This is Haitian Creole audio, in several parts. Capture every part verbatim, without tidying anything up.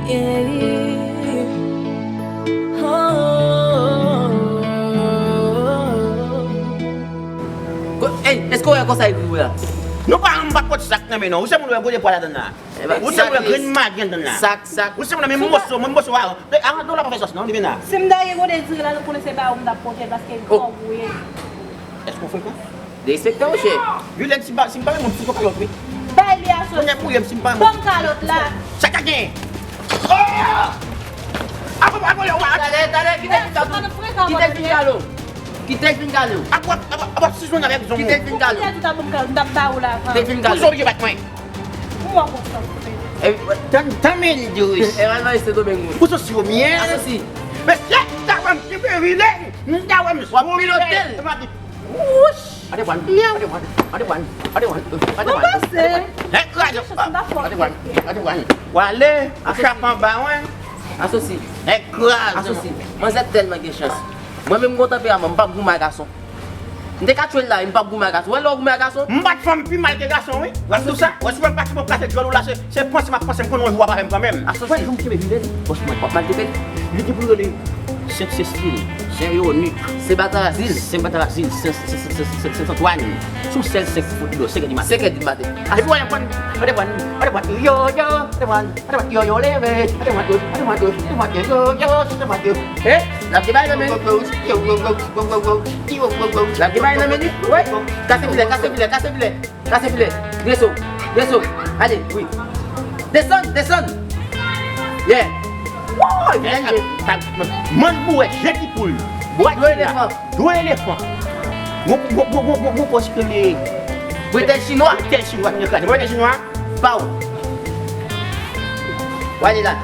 Ko- Ey, èske w wè konsa epi w la? Non, pa, m pa pot sak nan men non. Ou se moun wè gode pwa ladan la. Ou se moun wè grenn magi anndan la. Sak, sak. Ou se moun wè menm moso, menm moso a. Avan do la pa fè sòs non, li vin la. Si m ta gen gode diri la, nou konnen se ba ou m t ap pote l paske l twò gou ye. Èske w frekan? Derespekte w, chè. Vilèn, si m pa, si m pa renmen w, m fout ou kalòt, wi. Bay li a sòs. Kounye a pou ye m, si m pa renmen w. Ban m kalòt la. Sa ka gen? Oh! Apa, apa, yo, wa- Talè, talè, kite l fin kalo. Kite l fin kalo. Kite l fin kalo. Apa, apa, apa, si zon avèk zon. Kite l fin kalo. Kounye a tou ta ban m kalòt, m t ap ba ou la avan. Kite l fin kalo. Pou zon ki bat mwen. Ou wè konsa. Tan, tan men li di wi. Ewa, nan Sendomeng wi. Pou sou siro myèl. Asosi. Mesye, ta ban m ki pe rile. M ta wè m. W ap pi lotel. Wouch! Ade wan, ade wan, ade wan, ade wan, ade wan. Mwen panse. Nèg kraze. Ade wan, ade wan. W ale, ou chap anba wen. Asosi. Nèg kraze. Asosi. Manzè tèlman gen chans. Mwen menm gon tanperaman, m p ap goumen ak gason. M te ka tchwe l la, m p ap goumen ak gason. Wè lè w goumen ak gason. M bat fanm pi mal ke gason wi. Wè sou sa, wè sou mwen pati pou plase djòl ou la, se, se panse m ap panse m konnen yon jou w ap avè m kanmenm. Asosi. Wè jou m kenbe vile li. Bòs mwen, w ap mal te pèdi. Li te pou rele Sent Sesil, Sen Vewonik, Sen Batarazil, Sen Batarazil, Sen, Sen, Sen, Sen, Sen, Sen Antwàn. Sou sèl senk pou fout li dò, senk è di maten. Senk è di maten. Epi w ale pran, ale pran, ale pran, yo, yo, ale pran, ale pran, yo, yo, leve, ale pran, ale pran, ale pran, yo, yo, ale pran, yo. Eh, l ap gen bagay nan men li. L ap gen bagay nan men li. Wi. Kase filè, kase filè, kase filè. Kase filè. Dreso. Dreso. Ale, wi. Desann, desann. Yeah. Wouy, vin ale. Manch bouwèt, je ki poul. Bwat dwe elefan. Dwe elefan. Gwo, gwo, gwo, gwo, gwo, gwo pòs ke le. Bretèl chinwa. Bretèl chinwa, vin eklate. Bretèl chinwa. Pa w. W ale la.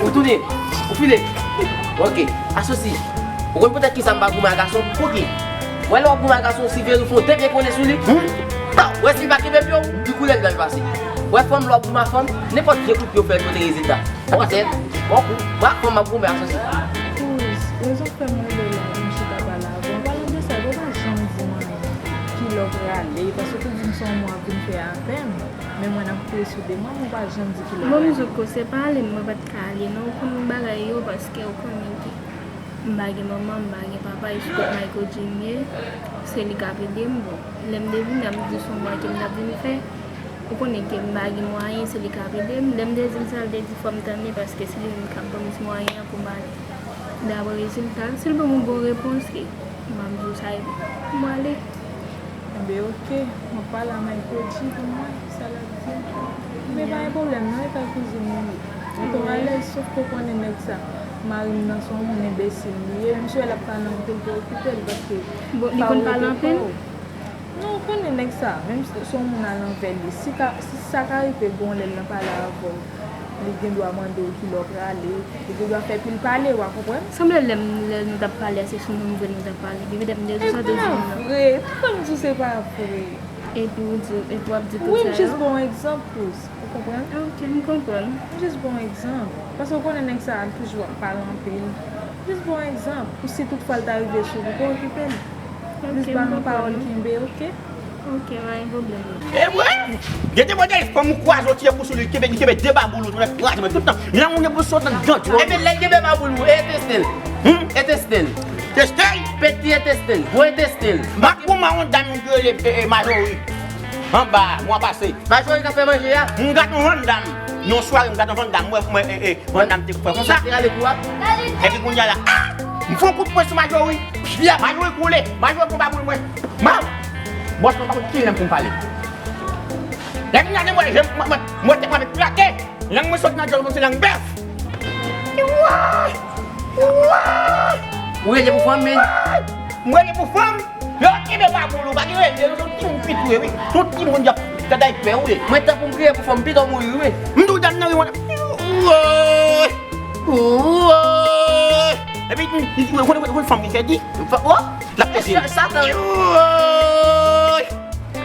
Ou tounen. Ou file. Ok. Asosi. Ou konn poutèt kisa m pa goumen ak gason? Pouki? Wè lè w ap goumen ak gason, si veri fon de pye kole sou li. Hmm? Taw, wè si l pa kenbe pye w, li koule l nan l pase. Wè fanm lè w ap goumen ak fanm, nenpòt vye kout pye w fè l pote rezilta. Poutèt, bon kou, mwen ak fanm m ap goumen, Asosi. Kouz, rezon k fè m rele w la pou m chita pale avè w, an palan de sa, ou pa janm di m anyen. Kilè w prale, paske ou di m se yon mwa w ap vin fè avè m. Men mwen n ap kouri sou de mwa, men ou pa janm di kilè w prale. Bon, m di w, kouz, se pa ale m mwen pa t ka ale non, ou konn bagay yo, paske ou konnen ke m pa gen manman, m pa gen papa, e sou tèt Michael Junior, se li k ap ede m. Bon, lè m te vini a, m di se yon mwa ke m t ap vin fè. Ou konnen ke m pa gen mwayen, se li k ap ede m. Lè m te di l sa, l te di fò m tann li, paske se li menm k ap ban m ti mwayen an pou m ale. Dapre rezilta l, si l ban m yon bon repons, ke m ap di w sa, epi m ale. Enben, oke. M ap pale a Michael G pou m wè sa l ap di. Men pa gen pwoblèm, non, e pa kouzin mwen li. Mwen tou alèz, sòf ke w konnen nèg sa. Mari m nan se yon moun enbesil li ye. Menm si w wè l ap pale anpil, pa okipe l, paske pa ou rete pa ou. Non, ou konnen nèg sa. Menm si se yon moun alanvè li. Si ka, si sa ka rive, gen yon lè l nan pale avè w. Li gen dwa mande w kilè w prale, li gen dwa fè pil pale, w a konprann? Sanble lè m, lè nou t ap pale a, se sou nouvèl nou t ap pale. Depi lè m te di w sa, te di m non. Se pa vre, tout tan m di w se pa vre. Epi w di, epi w ap di tout sa yo? Wi, m jis ba w yon egzanp, Kouz, ou konprann? Ok, m konprann. M jis ba w yon egzanp. Paske w konnen nèg sa a toujou ap pale anpil. M jis ba w yon egzanp. Pou si toutfwa l ta rive sou ou, pa okipe l. Jis ba l yon pawòl kenbe, ok? Ok, pa gen pwoblèm. E vre? Gen de modèl fanm ou kwaze w tire kou sou li, li kenbe, li kenbe de baboul ou, tou nèt kraze, men tout tan, nan moun yo pou sot nan djòdjò. Ebyen, lè l kenbe baboul ou, e teste l. Hmm? E teste l. Teste l? Peti e teste l, gwo e teste l. M ap goumen yon dam ki rele, e, e, Majori. Anba, mwa pase. Majori k ap fè manje a? M gade yon jèn dam. Yon sware, m gade yon jèn dam. Mwen, mwen, e, e, yon dam te fè konsa. Sa te rale kou a? Epi kounye a la, ah! M fè yon kout pwen sou Majori. Pya, Majori koule. Majori pran baboul mwen. Ma! Bòs mwen pa konn kilè m pou m pale. Lè m gade mwen, je, mwen, mwen, mwen tèt mwen met plake. Lang mwen sot nan djòl kòmsi lang bèf. Ou rele pou fanm, men. M rele pou fanm. Yo kenbe pa pou ou, pa gen rele, yo se yon timoun pito ye, wi. Se yon timoun y ap gade pè ou ye. Mwen, tan pou m kriye pou fanm, pito mouri, wi. M di w dam nan wi, mwen. Woy! Woy! Epi, li, li, li, li, fanm li fè di. L ap peze. Satan. Woy!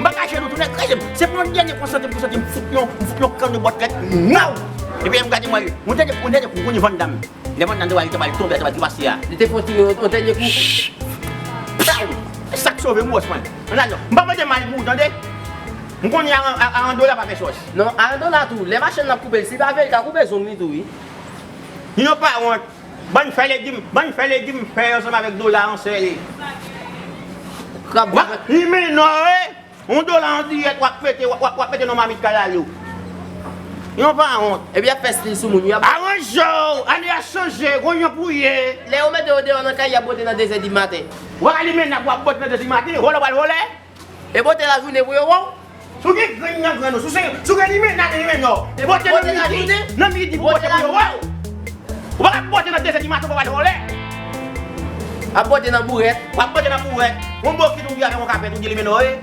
M pa ka jwe nou tounen kraze m. Se pou yon dènye konsantre m, konsantre m, fout yon, m fout yon kann de bòt lèt. Naw! Epi, m gade mwen, yon dènye, yon dènye kou, yon van dam. Lè mwen nan dwa li te pral tonbe, te pral trepase a. Li te fè yon ti, yon dènye kou. Pow! Sa k sove m, bòs mwen. Ann al non. M pa mande mal pou ou, tande? M konnen a, a, a, Aran Dola pa fè sòs. Non, Aran Dola tou. Lè machann nan ap koupe l, si pa vle, li ka koupe zong li tou, wi. Nou pa wont. Bann fè legim, bann fè legim fè ansanm avèk dola an sèl. Krab. Wap limen nò, wi. Yon dola an dirèk, wap mete, wap, wap mete nan mamit kalalou. Nou pa wont. Epi y ap fè stil sou moun, y ap Aranje w, ane a chanje, gonyon pou ye. Lè yo mete yo deyò nan kay, y ap bwote nan de zè di maten. W ap limen nap, w ap bwote nan de zè di maten, vòlè w pral vòlè. E bwote lajounen pou yo wè w. Si w gen grenn nan grenn ou, si w se, si w gen limen nan limen nò. E bwote nan midi, nan midi pou bwote pou yo wè w. Ou pa ka bwote nan de zè di maten pou w al vòlè. Ap bwote nan bourèt. W ap bwote nan bourèt. Yon bokit ou gen avèk yon kapèt ou gen limen nò, wi.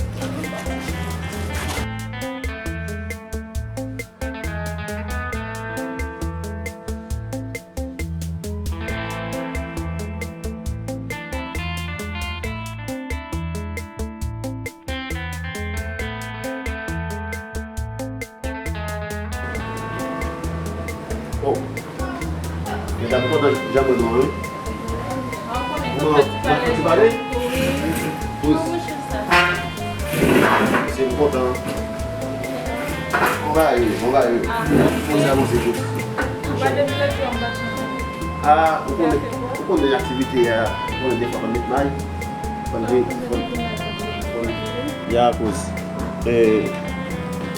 Oh. Medam kontan jan mwen nou an, wi. Kòman, n ap fouti pale? Poz. Se m kontan. Bon bagay, bon bagay. Poz avanse tou. Ah, ou konnen, ou konnen aktivite a, ou konnen defwa pa met may. Fò n vin, fò n, fò n. Ya, kouz. E,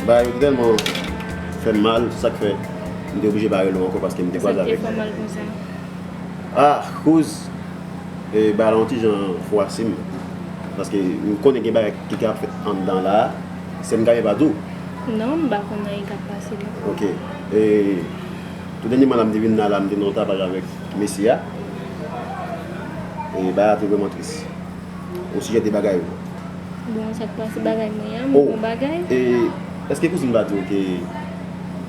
bagay yo te tèlman fè m mal, se sa k fè m te oblije pa rele w ankò paske m te kwaze avèk. Sa k te fè w mal konsa? Ah, kouz. E, bagay la yon ti jan fwase m. Paske m konnen gen bagay ki ka fèt anndan la a, sèn ka fè pa di w. Non, m pa konn anyen k ap pase non. Ok. E, tou dènyèman la, m te vin la, la, m te nan yon tapaj avèk mesye a. E, bagay la te vrèman tris. Osijè de bagay yo. Bon, sa k pase bagay mwen an, m bon bagay. E, èske kouzin pa di w ke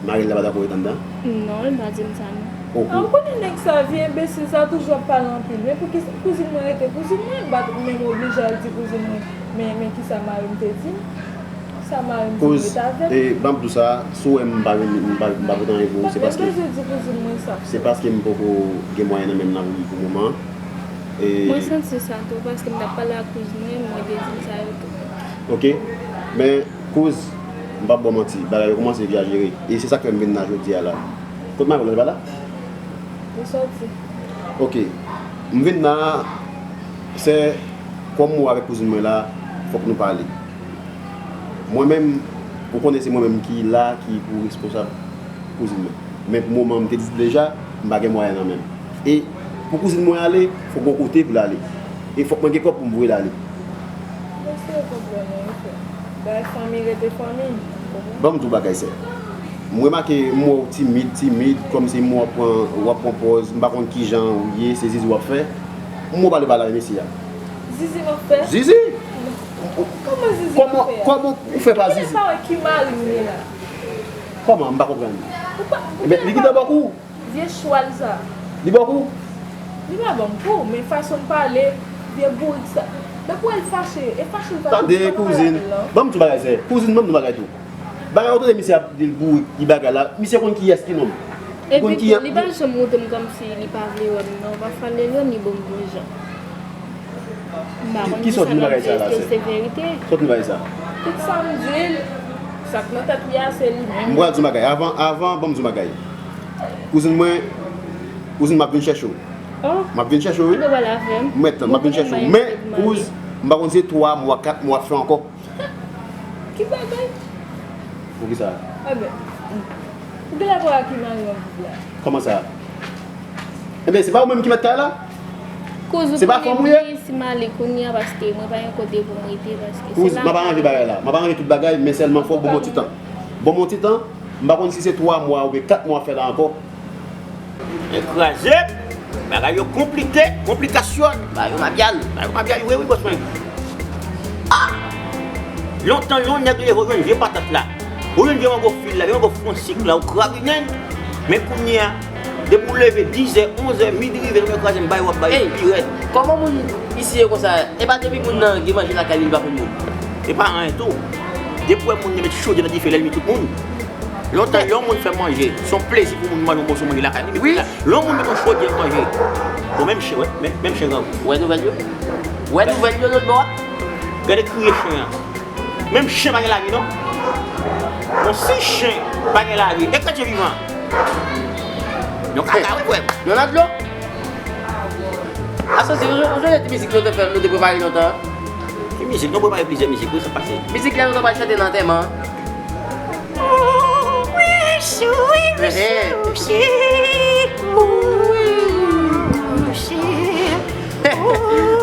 mari l la pa dakò ret anndan? Non, li pa di m sa non. Oh, ah, ou konnen nèg sa, vye enbesil sa toujou ap pale anpil. Men poukisa kouzin mwen rete kouzin mwen, m pa t menm oblije al di kouzin mwen, men, men kisa mari m te di m. Sa mari m di m ret avè m. E, ban m di w sa, si w wè m pa vin, m pa, m pa pote anyen pou ou, se paske, se paske m poko gen mwayen nan men m nan pou, pou moman. E mwen santi sa tou, paske m t ap pale ak kouz mwen, mwen te di l sa yo tou. Ok. Men, kouz, m p ap ba w manti, bagay yo kòmanse egzajere. E se sa k fè m vin la jodi a la. Kot mari w la, li pa la? Li sòti. Ok. M vin la, se kòm mwen avèk kouzin mwen la, fòk nou pale. Mwen menm, ou konnen se mwen menm ki la, ki pou responsab kouzin mwen. Men pou moman, m te di deja, m pa gen mwayen nan men m. E pou kouzin mwen ale, fòk gon kote pou l ale. E fòk mwen gen kòb pou m voye l ale. M eseye konprann ou, wi, frè. Bagay fanmi rete fanmi. Ban m di w bagay, sè. M remake, m wè w timid, timid, kòmsi m wè w ap pran, w ap pran pòz, m pa konn kijan ou ye, se zizi w ap fè. M wè w pale, pale avèk mesye a. Zizi m ap fè? Zizi! Kòman zizi m ap fè a? Kòman, kòman ou fè pa zizi? Kilè m pa wè ki mari m ye la? Kòman? M pa konprann. Ou pa, ou Ebyen, li gentan bò kou. Vye chwal sa. Li bò kou? Li pa ban m kou, men fason l pale, vye bourik sa. Depi w wè l fache, e fache l fache. Tande, kouzin. Ban m di w bagay, sè. Kouzin, ban m di w bagay tou. Bagay ou tande misye ap di l bourik, li bagay la, misye konn kiyès ki nonm. Epi tou, li pa janm montre m kòmsi li pa vle wè m non. Pafwa l rele m, li ban m bon jan. M pa konn kisa m t ap di, èske se verite? Sòt nou bagay sa. Tout sa m di l, sa k nan tèt li a, se li menm. M pral di w bagay. Avan, avan, ban m di w bagay. Kouzin mwen, kouzin, m ap vin chèche w. Oh. M ap vin chèche w, wi. Ou te pale avè m. Mèt, m ap vin chèche w. Men, kouz, m pa konn si twa mwa, kat mwa fè ankò. Ki bagay? Poukisa? Enben, ou genlè pa wè ki mari w ap viv la. Kòman sa? Enben, se pa ou menm ki mèt kay la? Kouz, ou konnen si m ale kounye a, paske mwen pa gen kote pou m rete, paske se la. Kouz, m ap aranje bagay la. M ap aranje tout bagay, men sèlman fò w ban m yon ti tan. Ban m yon ti tan, m pa konn si se twa mwa oubyen kat mwa fè la ankò. Nèg kraze, bagay yo konplike, konplikasyon, bagay yo mabyal, bagay yo mabyal vre wi, bòs mwen. Ah! Lontan, lè yon nèg leve, ou jwenn vye patat la, ou jwenn vye mango fil la, vye mango fransik la, ou krabinen l. Men kounye a, depi w leve dizè, onzè, midi rive, lè w kraze m bay, w ap bay pi rèd. Kòman moun isi ye konsa? E pa depi moun nan gen manje lakay li, li pa konn moun. E pa anyen tou. Depi w wè moun nan met chodyè nan dife, l ènmi tout moun. Lontan, lè yon moun fè manje, se yon plezi pou moun manje yon moso manje lakay li. Wi. Lè yon moun met yon chodyè manje, bon, menm chen, wè, men, menm chen grangou. Wè nouvèl yo? Wè nouvèl yo lòt bò a? Gade kriye chen an. Menm chen pa gen lavi, non. Bon, si chen pa gen lavi, e kretyen vivan? Yon kaka, wi, frè m. Yon nan dlo. Asosi, ou jwenn ti mizik nou te fè, nou te prepare lontan an? Ki mizik? Nou prepare plizyè mizik, wi, sa pase. Mizik lè nou ta pral chante nan antèman an.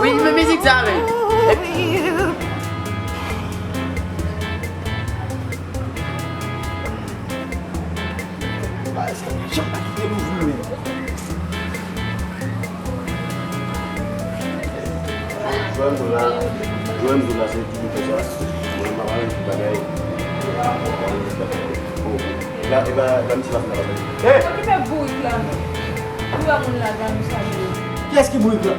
Wi, men mizik sa menm. Jwè m la, jwè m la, se ti bouton sa. Mwen, m pa pale tout bagay. Bon, la, e ba, e ba, misye la, la, la. Hey! Okipe bourik la, non. Ou wè moun la, gade sa yo. Kiyès ki bourik la?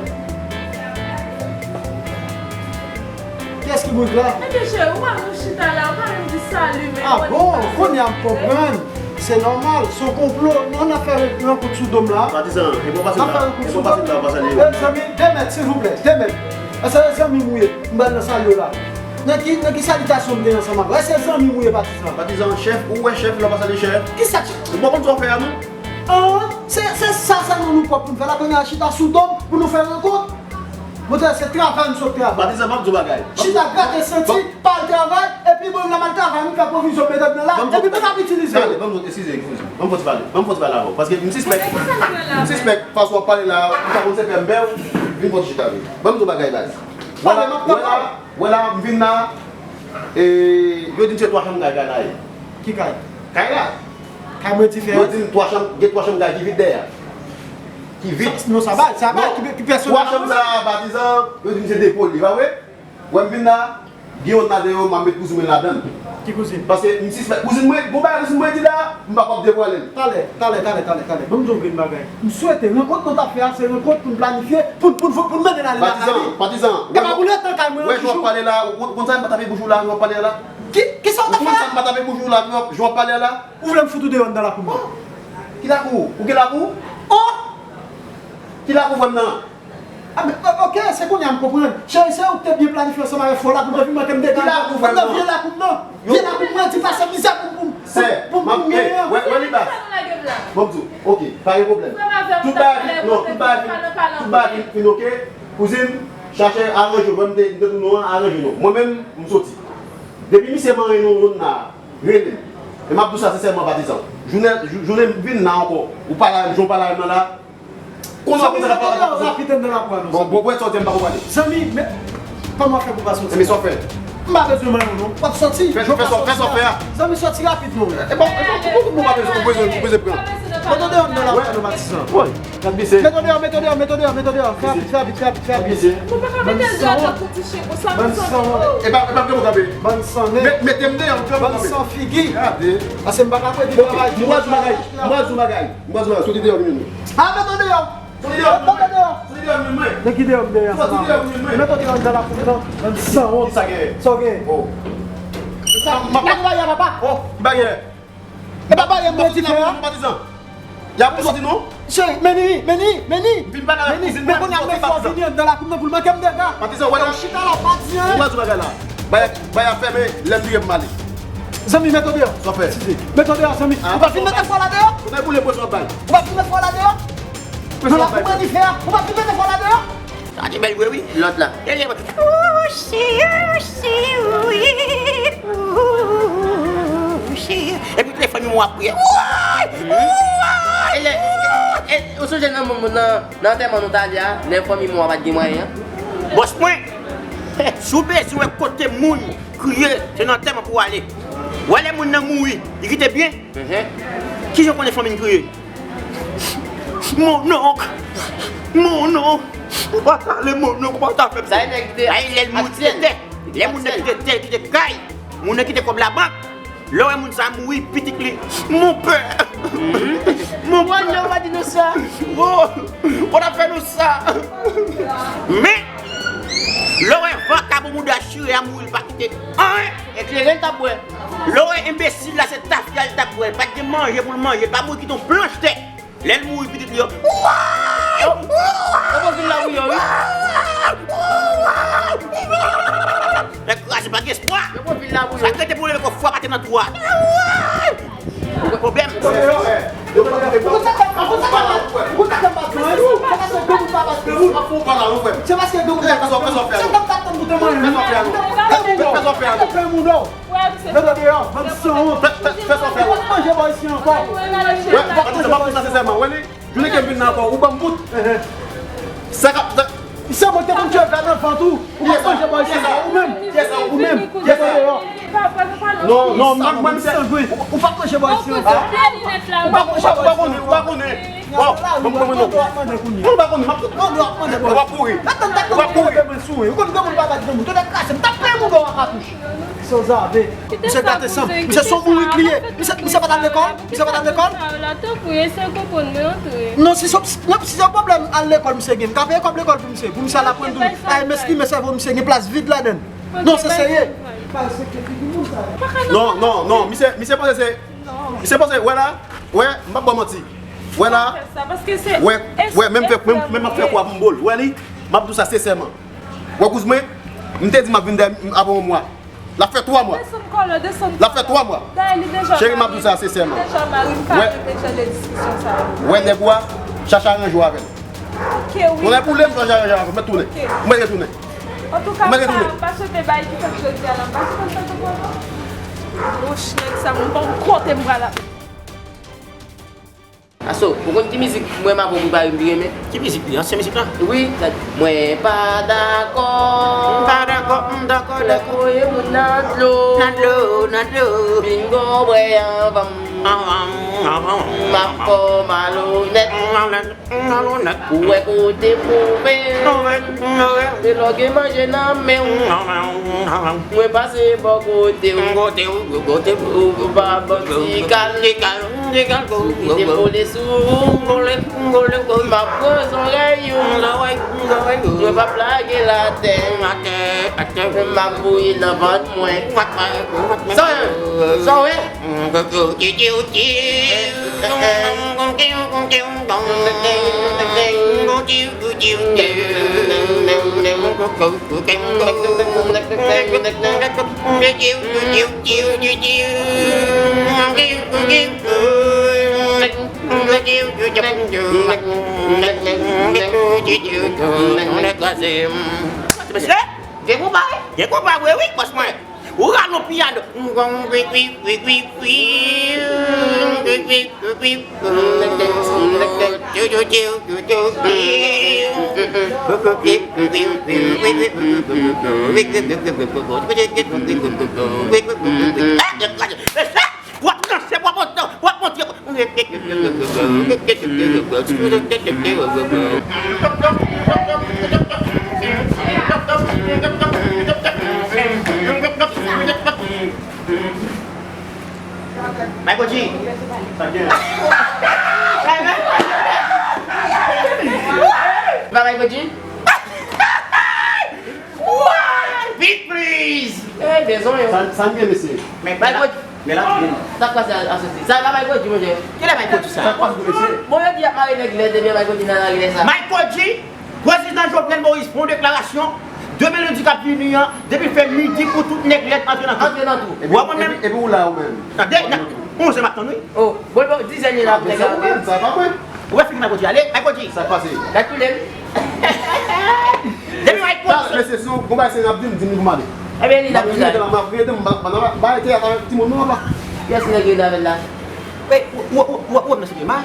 Kiyès ki bourik la? Ebyen, cheri, ou pa menm chita la, ou pa menm di sali, men. Ah bon, kounye a m konprann. Se nòmal, se yon konplo. Non, n ap fè rankont sou do m la. Patizan, e bon pase la, e bon pase la, pa salye yo. Eh, zanmi, de mèt, silvouplè, de mèt. Èske zanmi m ou ye? M ba l nan salye w la. Nan ki, nan ki salitasyon m te ansanm avè w? Èske zanmi m ou ye, patizan? Patizan, chèf, ou wè chèf, lè w pa salye chèf. Kisa chèf? Ou pa konn sa w fè a, non? An, se, se sa sèlman nou pwòp pou n fè la, kounye a chita sou do m pou nou fè rankont. Monchè, se travay m sot travay. Patizan, ban m di w bagay. Chita grate santi, pa al travay, epi bon, lè m al travay, m fè pwovizyon, m mete nan la, epi m p ap itilize yo. Tande, ban m, eskize, eskize. Ban m fè ti pale, ban m fè ti pale avè w. Paske m sispèk, m sispèk, fason w ap pale la, m pa konn se pè m pè w, vin fè ti chita vin. Ban m di w bagay, baz. Wè la, wè la, wè la, m vin la, e, yo di m se twa chanm kay, kay la ye. Ki kay? Kay la. Kay mwen ti fè. Yo di m twa chanm, gen twa chanm kay ki vid dèyè. Ki vid. Non, sa bay, sa bay, ki, ki pèsonèl. Twa chanm sa, patizan, yo di m se depo li, pa vre? Wè m vin la, gen yonn ladan yo, m ap met kouzin mwen ladan l. Ki kouzin? Paske m sispèk kouzin mwen, gon bagay kouzin mwen di la, m pa p ap devwale l. Talè, talè, talè, talè, talè. Ban m di w grenn bagay. M swete rankont nou t ap fè a, se rankont pou n planifye, pou, pou, pou, pou n mennen l ale nan lavi. Patizan, patizan. E pa pou letan kay mwen an toujou. Wè, jan w ap pale la, ou, ou konn sa m pa tape bouch ou la, jan w ap pale a la? Ki, kisa w t ap fè a? Ou konn sa m pa tape bouch ou la, jan w ap pale a la? Ou vle m fout ou deyò anndan lakou m nan? Ki lakou? Ou gen lakou? Oh! Ki lakou frè m nan? Ah, men, o-, oke, se kounye a m konprann. Cheri, se ou ki te byen planifye ansanm avèk frè w la pou mwen vin manke m dega. Ki lakou frè m nan? Vye lakou m nan. Vye lakou m nan, di pase mizè pou, pou, pou, pou, pou m genyen an. Wè, wè li baz. Bon, m di w, oke, pa gen pwoblèm. Tout bagay, non, tout bagay, tout bagay fin oke. Kouzin, chache aranje, mwen m te, m te di w non an, aranje non. Mwen menm, m soti. Depi misye manyen nou yonn la, rele m. E m ap di w sa sensèman, patizan. Jounen, jou-, jounen m vin la ankò, ou pale avè m, jan w pale avè m nan la. Kounye a, kounye a, rapid anndan lakou a non. Bon, bon, pou èt sòti, m pa konprann. Zanmi, men, kòman w ap fè pou pa sòti? Men sa w fè? M pa bezwen manyen w non. W ap sòti. Fè, fè sa, fè sa w fè a. Zanmi, sòti rapid non. E bon, e bon, pou, pou, pou pa bezwen, ou bezwen, ou bezwen pran. Mete w deyò anndan lakou a non, patizan. Woy, gad misye. Mete w deyò, mete w deyò, mete w deyò, mete w deyò. Fè rapid, fè rapid, fè rapid, fè rapid. Gad misye. Ou pa ka mete l deyò tankou ti chen konsa, mezanmi. Bann sanwont. E pa, e pa fè m kanpe. Bann sannen. Met, mete m deyò, m fè m kanpe. Bann san figi. Gade. Pase m pa ka kwè di travay di. Mwen di w bagay, mwen di w bagay. Mwen di w bagay, soti deyò vini non. Ah, mete w deyò. Soti deyò vini non. Soti deyò vini non. Nèg ki deyò m deyò. Soti deyò vini non. Mete w deyò anndan lakou m nan. Bann sanwont. Kisa gen? Sa w gen? Oh. Sa, m ap... Lage bagay a, papa. Oh, bagay. E pa bagay m te di fè a. Patizan. Y ap pou soti non. Cheri, men li, men li, men li. Vin pale avèk kouzin mwen, men kounye a, men fò vini anndan lakou m nan pou l manke m dega. Patizan, wè la. Chita la, pa di anyen. Ou pa di bagay la. Bay, bay ap fèmen, lè m vire pou m ale. Zanmi, mete w deyò. Sa w fè? Mete w deyò, zanmi. Ou pa fin mete frè w la deyò? Ou pa boule pwesyon bay. Ou pa fin mete frè w la deyò? Nan lakou m an li fè a. Ou pa fin mete frè w la deyò? Sa te bèl vre wi, lòt la. Epi tout lè fanmi mwen ap kriye. Woy! Woy! E lè, e, ou sonje nan, nan, nan antèman nou t ale a, lè fanmi mwen pa t gen mwayen an? Bòs mwen, si w bezwen wè kote moun kriye, se nan antèman pou w ale. W wè lè moun nan mouri, li kite byen? Kijan w konnen fanmi n kriye? Mononk! Mononk! Ou pa ta ale, mononk, ou pa ta fè m sa. Sa e nèg ki te... Ay, lè l mouri, kite tè. Lè moun nan kite tè, kite kay. Moun nan kite kòb labank. Lè w wè moun sa mouri, pitit li, mon pè! Mon pè! Ou pa di nou sa. Oh! Ou pa ta fè nou sa. Men, lè w wè vakabon mouda chire a mouri, l pa kite anyen. Eklere l t ap bwè. Lè w wè enbesil la, se tafya l t ap bwè. L pa t gen manje pou l manje, l pa mouri kite yon planch tè. Lè l mouri, pitit li yo, woy! Yo, yo, yo, yo, yo, yo. Nèg kraze, pa gen espwa. Sa k rete pou leve kò fwa pa te nan twou a. Pwoblèm. Ou konn sa k ap, ou konn sa k ap, Ou ap fè yon pa la, non, frè m. Se paske gen moun k ap tann pou te manyen. Fè sa w fè a, non. Fè sa w fè a, non. Fè moun dò. Mete deyò, bann sanwont. Fè, fè, fè sa w fè a, non. Ou pa manje bò isi ankò. Wè, ou pa manje bò isi ankò. Jounen ke m vin la ankò, ou ban m bout. Sa k ap, sa... Se mwen ki te konn tchwèv la nan vant ou. Ou pa manje bò isi ankò. Ou menm. Ou menm. Mete deyò. Non, non, mwen, mwen, misye, ou, ou pa manje bò isi ankò. Ou pa, ou pa, ou pa konnen, ou pa konnen. Waw, mwen, mwen, mwen, non. Mwen pa konnen, m ap tout. Ou ap kouri. Ou ap kouri. Ou konn granmoun pa bat granmoun. Tande kraze m, t ap peye moun dò a katouch. Se zave. Misye gate san. Misye se yon bourik li ye. Misye, misye pa t al lekòl. Misye pa t al lekòl. Non, si se, non, si se pwoblèm al lekòl misye gen, m ka peye kòb lekòl pou misye. Pou misye al aprann tou. Ay, m esplike sèvo misye gen plas vid ladan l. Non, se serye. Non, non, non, misye, misye panse se, misye panse, wè la, wè, m p ap ba w manti. Wè la, wè, wè, menm fè, menm, menm ap fè kwa pou m bo l. Wè li, m ap di w sa sensèman. Wè kouz mwen, m te di m ap vin dèyè avè yon mwa. L ap fè twa mwa. Desann kòlè, desann kòlè. L ap fè twa mwa. Dayè, li deja mari. Cheri, m ap di w sa sensèman. Li deja mari, m pa vle jan de diskisyon sa yo. Wè nèg ou a, chache aranje w avè l. Ok, wi. Konnen pou lè m chache aranje w avè l, mwen tounen. Ok. Mwen retounen. Antouka, m pa swete bagay ki fèt jodi a la, m pa swete l fèt ankò non. Wouch, nèg sa, m pa konn kote m pral ap. Aso, ou konn ki mizik mwen m avè w prepare m pi renmen? Ki mizik li? Ansyen mizik la? Wi, gad. Mwen pa dakò. M pa dakò, m dakò, dakò. Lè voye moun nan dlo. Nan dlo, nan dlo. Vin gon bwè anvan m. Anvan m, anvan m. M ap fè w malonèt. Malonèt. Ou wè kote m pwouve. Move, move. Se lè w gen manje nan men w. Mwen pase bò kote w. Kote w, kote w. Ou pa ban m ti kal. Ti kal, ti kal. Ou kite m kole sou ou. Kole, kole, kole. M ap pran zòrèy ou. Zòrèy, zòrèy ou. Mwen p ap lage l atè. Atè, atè. M ap voye nan vant mwen. Vant mwen, vant mwen. Sa w wè? Sa w wè? Mesye, gen konpa wi, gen konpa vre wi, bòs mwen. Ou rale yon piyano. W ap ranse, w ap monte, w ap monte. Michael G. Sa gen? Ba Michael G. Big please. Eh, dezole. Sa, sa gen, mesye? Michael G. Men la, men. Sa k pase a, a soti? Sa pa Michael G, monchè. Kilè Michael G sa? Sa k pase, mesye? Bon, yo di y ap mare nèg lèd, ebyen Michael G nan lari lè sa. Michael G, prezidan Jovenel Moïse fè yon deklarasyon, de mil ven k ap vini an, depi l fè midi pou tout nèg lèd antre nan twou. Antre nan twou. Epi, epi, epi ou la ou menm. Tande, nan onz è m ap tann, wi. Oh, bon, bon, dizè li la, nèg la. Sa pa vre. Ou wè figi Michael G ale, Michael G. Sa k pase? Gad koulè l. Depi Michael G. Mesye, si yon bon bagay se n ap di m, di m li pou m ale. Ebyen, li t ap di sa. M ap rete, m ap rete, m ap rete, m ap rete, m ap rete, m ap rete. Kiyès nèg yo avè l la? Ou, ou, ou, ou, ou, mesye Dema?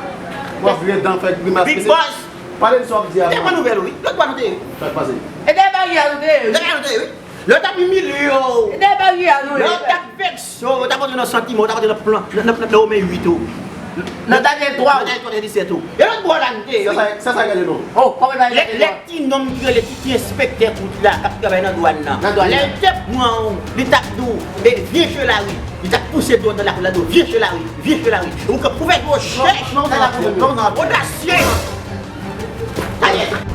W ap rete, fè grimas, mesye. Big Boss. Pale de sa w ap di a. Te pran nouvèl ou, wi. Lòt bò nou te ye. Sa k pase? E dèyè baryè a nou te ye, wi. Dèyè nou te ye, wi. Lè yo t ap imilye w. E dèyè baryè a nou ye. Lè yo t ap vekse w, yo t ap antre nan santiman, yo t ap antre nan plan, nan, nan, nan, nan omen uit ou. Nan Danyèl twa ou. Nan Danyèl twa, vèsè disèt ou. E lòt bò la nou te ye, wi. Se sa, se sa gade non. Oh, kòman l va... Lè, lè ti nonm ki rele Titi enspektè kout la, k ap travay nan dwàn nan. Nan dwàn nan. Lè l te pran w, li t ap di w, e, vyen che lari. Li t ap pouse dwàn nan lakou la, di w, vyen che lari, vyen che lari. E ou k ap ouvè dlo chèch nan lakou. Odasye! Danyèl.